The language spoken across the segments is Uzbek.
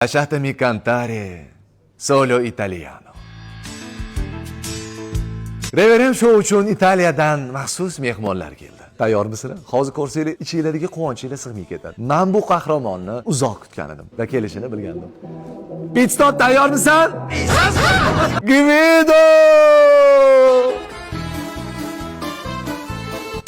Lasciatemi cantare solo italiano. Reverend Show uchun Italiyadan maxsus mehmonlar keldi. Tayyormisizlar? Hozir ko'rsanglar, ichinglardagi quvonchinglar sig'may ketadi. Men bu qahramonni uzoq kutgan edim va kelishini bilgandim. Pitstop, tayyormisan? Gvido!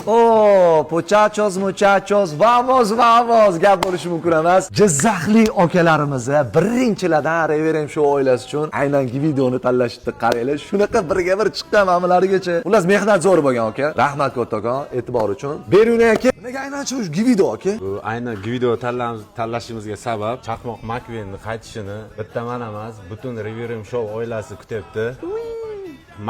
O, muchachos, muchachos, vamos, vamos. Gap bo'lishi mumkin emas. Jizzaxlik akalarimiz birinchilardan Reverend Show oilasi uchun aynan videoni tanlashibdi. Qaranglar, shunaqa birga bir chiqqan ma'mularigacha. Xullas, mehnat zo'r bo'lgan aka. Rahmat kattakon e'tibor uchun. Beruni aka, nimaga aynan shu Gvido aka? Bu aynan Gvido tanlashimizga sabab Chaqmoq Makvenni qaytishini bitta man emas, butun Reverim Show oilasi kutyapti.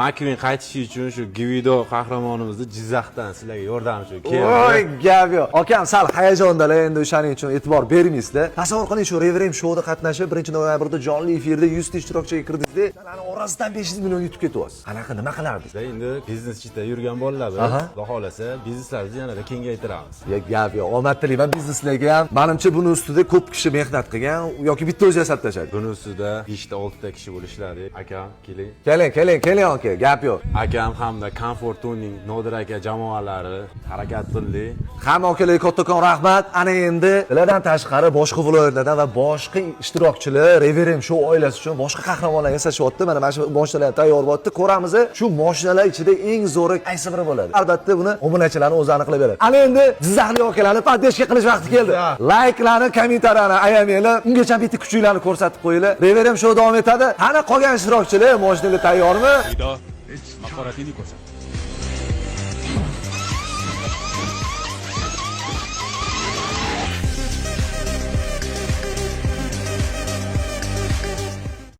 Makvin qaytishi uchun shu Gvido qahramonimizni Jizzaxdan sizlarga yordam uchun keldi. Voy, gap yo'q. Akam sal hayajondalar, endi o'shaning uchun e'tibor bermaysizlar. Tasavvur qiling, shu Reverend Showda qatnashib, 1-noyabrda jonli efirda 100 ta ishtirokchiga kirdingizda, ularni orasidan 500 million yutib ketyapsiz. Qanaqa, nima qilardingiz? Biz endi biznes ichida yurgan bolalar biz. Xudo xohlasa, bizneslarimizni yanada kengaytiramiz. Ya, gap yo'q. Omad tilayman bizneslarga ham. Manimcha, buni ustida ko'p kishi mehnat qilgan yoki bitta o'zi yasab tashladi. Buni ustida 5 ta 6 ta kishi bo'lib ishladik. Akam, keling. Keling, keling, keling aka, gap yo'q. Akam hamda Comfort Tuning Nodir aka jamoalari harakat qildik. Hamma akalarga kattakon rahmat. Ana endi ulardan tashqari boshqa viloyatlardan va boshqa ishtirokchilar Reverend Show oilasi uchun boshqa qahramonlar yasashyapti. Mana shu mashinalar tayyor bo'lyapti. Ko'ramiz, shu mashinalar ichida eng zo'ri qaysi biri bo'ladi. Albatta, buni obunachilarni o'zi aniqlab beradi. Ana endi jizzaxlik akalarni поддержка qilish vaqti keldi. Layklarni, kommentariyani ayamanglar. Ungacha bitta kuchinglarni ko'rsatib qo'yinglar. Reverend Show davom etadi. Qani qolgan ishtirokchilar, mashinalar tayyormi? Guido, mahoratingni ko'rsat.